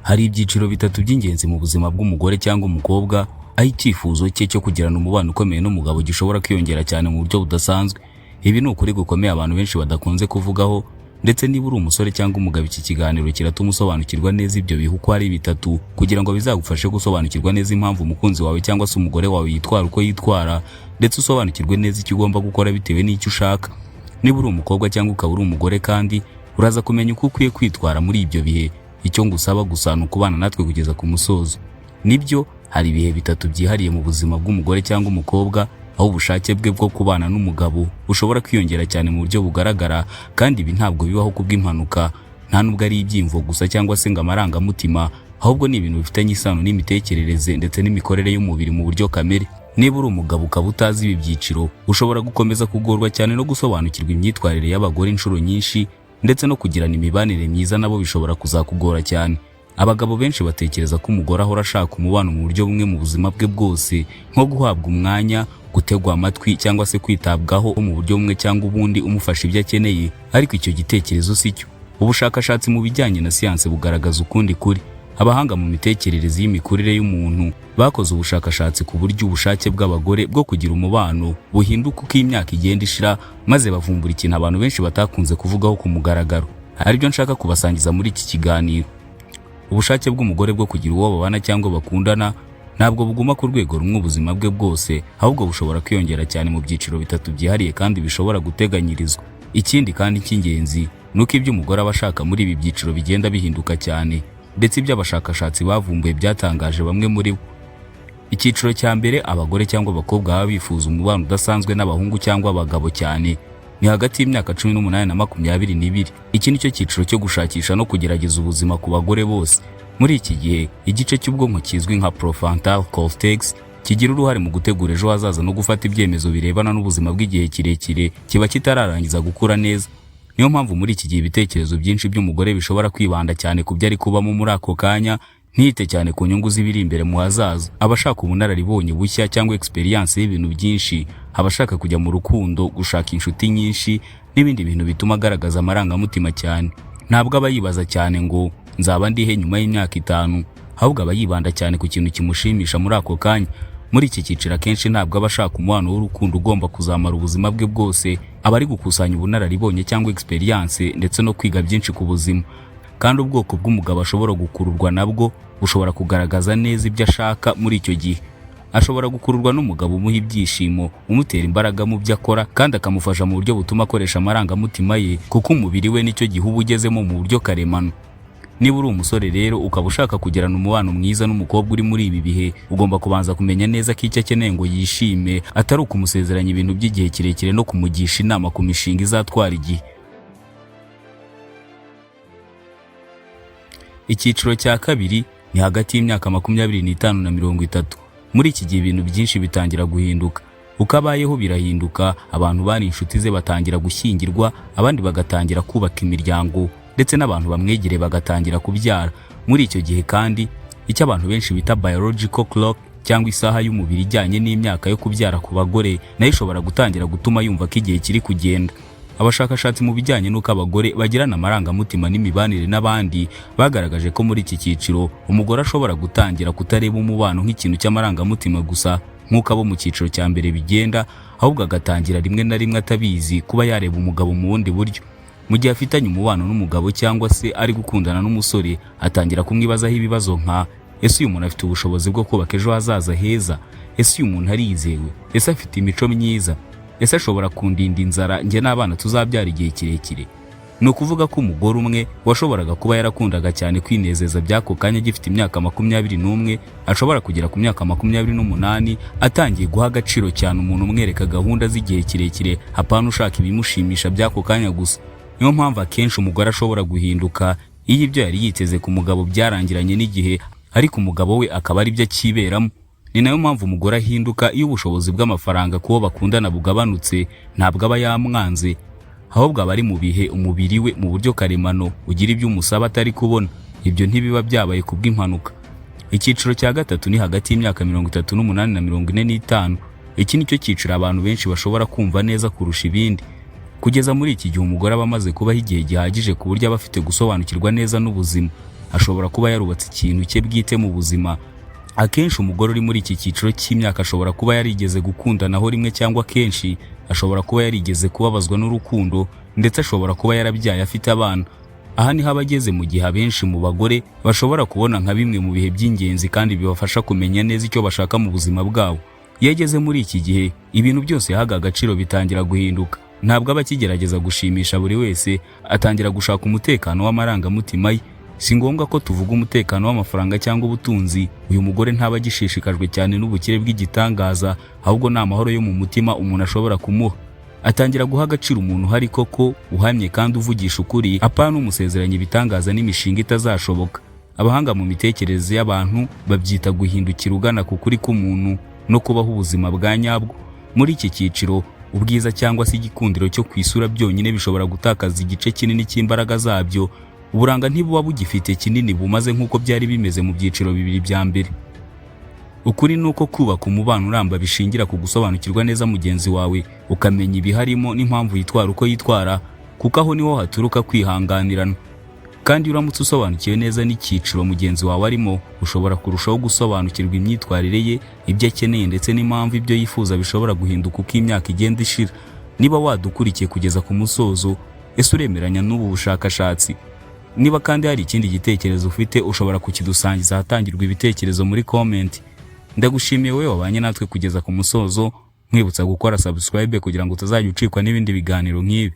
Hari ibyiciro bitatu by'ingenzi mu buzima bw'umugore cyangwa umukobwa, aho icyifuzo cye cyo kugirana umubano ukomeye n'umugabo gishobora kwiyongera cyane mu buryo budasanzwe. Ibi ni ukuri gukomeye abantu benshi badakunze kuvugaho, ndetse niba uri umusore cyangwa umugabo, iki kiganiro kiratuma usobanukirwa neza ibyo bihe uko ari bitatu, kugira ngo bizagufashe gusobanukirwa neza impamvu umukunzi wawe cyangwa se umugore wawe yitwara uko yitwara, ndetse usobanukirwe neza icyo ugomba gukora bitewe n'icyo ushaka. Niba uri umukobwa cyangwa ukaba uri umugore kandi, uraza kumenya uko ukwiye kwitwara muri ibyo bihe. Icyo ngusaba gusa ni ukubana natwe kugeza ku musozo. Nibyo, hari ibihe bitatu byihariye mu buzima bw'umugore cyangwa umukobwa, aho ubushake bwe bwo kubana n'umugabo bushobora kwiyongera cyane mu buryo bugaragara, kandi ibi ntabwo bibaho kubw'impanuka, nta nubwo ari ibyiyumvo gusa cyangwa se ngo amarangamutima, ahubwo ni ibintu bifitanye isano n'imitekerereze ndetse n'imikorere y'umubiri mu buryo kamere. Niba uri umugabo ukaba utazi ibi byiciro, ushobora gukomeza kugorwa cyane no gusobanukirwa imyitwarire y'abagore inshuro nyinshi, ndetse no kugirana imibanire myiza nabo bishobora kuzakugora cyane. Abagabo benshi batekereza ko umugore ahora ashaka umubano mu buryo bumwe mu buzima bwe bwose, nko guhabwa umwanya, gutegwa amatwi cyangwa se kwitabwaho mu buryo bumwe cyangwa ubundi, umufasha ibyo akeneye, ariko icyo gitekerezo si cyo. Ubushakashatsi mu bijyanye na siyansi bugaragaza ukundi kuri. Abahanga mu mitekerereze y'imikurire y'umuntu bakoze ubushakashatsi ku buryo ubushake bw'abagore bwo kugira umubano buhinduka uko imyaka igenda ishira, maze bavumbura ikintu abantu benshi batakunze kuvugaho ku mugaragaro, aribyo nshaka kubasangiza muri iki kiganiro. Ubushake bw'umugore bwo kugira uwo babana cyangwa bakundana ntabwo buguma ku rwego rumwe ubuzima bwe bwose, ahubwo bushobora kwiyongera cyane mu byiciro bitatu byihariye kandi bishobora guteganyirizwa. Ikindi kandi cy'ingenzi ni uko ibyo umugore aba ashaka muri ibi byiciro bigenda bihinduka cyane, ndetse ibyo abashakashatsi bavumbuye byatangaje bamwe muri bo. Icyiciro cya mbere, abagore cyangwa abakobwa baba bifuza umubano udasanzwe n'abahungu cyangwa abagabo cyane, ni hagati y'imyaka 18 na 22. Iki ni cyo cyiciro cyo gushakisha no kugerageza ubuzima ku bagore bose. Muri iki gihe, igice cy'ubwonko kizwi nka prefrontal cortex, kigira uruhare mu gutegura ejo hazaza no gufata ibyemezo birebana n'ubuzima bw'igihe kirekire, kiba kitararangiza gukura neza. Niyo mpamvu muri iki gihe ibitekerezo byinshi by'umugore bishobora kwibanda cyane ku byo ari kubamo muri ako kanya, ntiyite cyane ku nyungu z'ibiri imbere mu hazaza. Aba ashaka ubunararibonye bushya cyangwa experience y'ibintu byinshi, aba ashaka kujya mu rukundo, gushaka inshuti nyinshi n'ibindi bintu bituma agaragaza amarangamutima cyane. Ntabwo aba yibaza cyane ngo "Nzaba ndihe nyuma y'imyaka 5?", ahubwo aba yibanda cyane ku kintu kimushimisha muri ako kanya. Muri iki cyiciro, akenshi ntabwo aba ashaka umubano w'urukundo ugomba kuzamara ubuzima bwe bwose. Aba ari gukusanya ubunararibonye cyangwa experience, ndetse no kwiga byinshi ku buzima, kandi ubwoko bw'umugabo ashobora gukururwa nabwo bushobora kugaragaza neza ibyo ashaka muri icyo gihe. Ashobora gukururwa n'umugabo umuha ibyishimo, umutera imbaraga mu byo akora, kandi akamufasha mu buryo butuma akoresha amarangamutima ye, kuko umubiri we nicyo gihe uba ugezemo mu buryo karemano. Niba uri umusore rero ukaba ushaka kugirana umubano mwiza n'umukobwa uri muri ibi bihe, ugomba kubanza kumenya neza ko icyo akeneye ngo yishime atari ukumusezeranya ibintu by'igihe kirekire no kumugisha inama ku mishinga izatwara igihe. Icyiciro cya kabiri ni hagati y'imyaka 25 na 30. Muri iki gihe ibintu byinshi bitangira guhinduka. Uko abayeho birahinduka. Abantu bari inshuti ze batangira gushyingirwa, abandi bagatangira kubaka imiryango, ndetse n'abantu bamwegereye bagatangira kubyara. Muri icyo gihe kandi, icyo abantu benshi bita biological clock cyangwa isaha y'umubiri ijyanye n'imyaka yo kubyara ku bagore, nayo ishobora gutangira gutuma yumva ko igihe kiri kugenda. Abashakashatsi mu bijyanye n'uko abagore bagirana amarangamutima n'imibanire n'abandi bagaragaje ko muri iki cyiciro umugore ashobora gutangira kutareba umubano nk'ikintu cy'amarangamutima gusa nk'uko abo mu cyiciro cya mbere bigenda, ahubwo agatangira rimwe na rimwe atabizi kuba yareba umugabo mu bundi buryo. Mu gihe afitanye umubano n'umugabo cyangwa se ari gukundana n'umusore, atangira kumwibazaho ibibazo nka: "Ese uyu muntu afite ubushobozi bwo kubaka ejo hazaza heza? Ese uyu muntu arizewe? Ese afite imico myiza? Ese ashobora kundinda inzara njye n'abana tuzabyara igihe kirekire?" Ni ukuvuga ko umugore umwe washoboraga kuba yarakundaga cyane kwinezeza by'ako kanya agifite imyaka 21, ashobora kugera ku myaka 28 atangiye guha agaciro cyane umuntu umwereka gahunda z'igihe kirekire, hapana ushaka ibimushimisha by'ako kanya gusa. Niyo mpamvu akenshi umugore ashobora guhinduka iyo ibyo yari yiteze ku mugabo byarangiranye n'igihe, ariko umugabo we akaba ari byo akiberamo. Ni nayo mpamvu umugore ahinduka iyo ubushobozi bw'amafaranga kuwo bakundana bugabanutse. Ntabwo aba yamwanze, ahubwo aba ari mu bihe umubiri we mu buryo karemano ugira ibyo umusaba atari kubona. Ibyo ntibiba byabaye ku bw'impanuka. Icyiciro cya gatatu ni hagati y'imyaka 38 na 45. Iki ni cyo cyiciro abantu benshi bashobora kumva neza kurusha ibindi. Kugeza muri iki gihe, umugore aba amaze kubaho igihe gihagije ku buryo aba afite gusobanukirwa neza n'ubuzima. Ashobora kuba yarubatse ikintu cye bwite mu buzima. Akenshi umugore uri muri iki cyiciro cy'imyaka ashobora kuba yarigeze gukundanaho rimwe cyangwa kenshi, ashobora kuba yarigeze kubabazwa n'urukundo, ndetse ashobora kuba yarabyaye, afite abana. Aha niho aba ageze mu gihe abenshi mu bagore bashobora kubona nka bimwe mu bihe by'ingenzi kandi bibafasha kumenya neza icyo bashaka mu buzima bwabo. Iyo ageze muri iki gihe, ibintu byose yahaga agaciro bitangira guhinduka. Ntabwo aba akigerageza gushimisha buri wese, atangira gushaka umutekano w'amarangamutima ye. Si ngombwa ko tuvuga umutekano w'amafaranga cyangwa ubutunzi. Uyu mugore ntaba agishishikajwe cyane n'ubukire bw'igitangaza, ahubwo ni amahoro yo mu mutima umuntu ashobora kumuha. Atangira guha agaciro umuntu uhari koko, uhamye kandi uvugisha ukuri, apana umusezeranya ibitangaza n'imishinga itazashoboka. Abahanga mu mitekerereze y'abantu babyita guhindukira ugana ku kuri k'umuntu no kubaho ubuzima bwa nyabwo. Muri iki cyiciro, ubwiza cyangwa se igikundiro cyo ku isura byonyine bishobora gutakaza igice kinini cy'imbaraga zabyo. Uburanga ntibuba bugifite kinini bumaze nk'uko byari bimeze mu byiciro bibiri bya mbere. Ukuri ni uko kubaka umubano uramba bishingira ku gusobanukirwa neza mugenzi wawe, ukamenya ibiharimo n'impamvu yitwara uko yitwara, kuko aho niho haturuka kwihanganirana. Kandi iyo uramutse usobanukiwe neza n'icyiciro mugenzi wawe arimo, ushobora kurushaho gusobanukirwa imyitwarire ye, ibyo akeneye, ndetse n'impamvu ibyo yifuza bishobora guhinduka uko imyaka igenda ishira. Niba wadukurikiye kugeza ku musozo, ese uremeranya n'ubu bushakashatsi? Niba kandi hari ikindi gitekerezo ufite, ushobora kukidusangiza ahatangirwa ibitekerezo muri comment. Ndagushimiye wowe wabanye natwe kugeza ku musozo, nkwibutsa gukora subscribe kugira ngo utazajya ucikwa n'ibindi biganiro nk'ibi.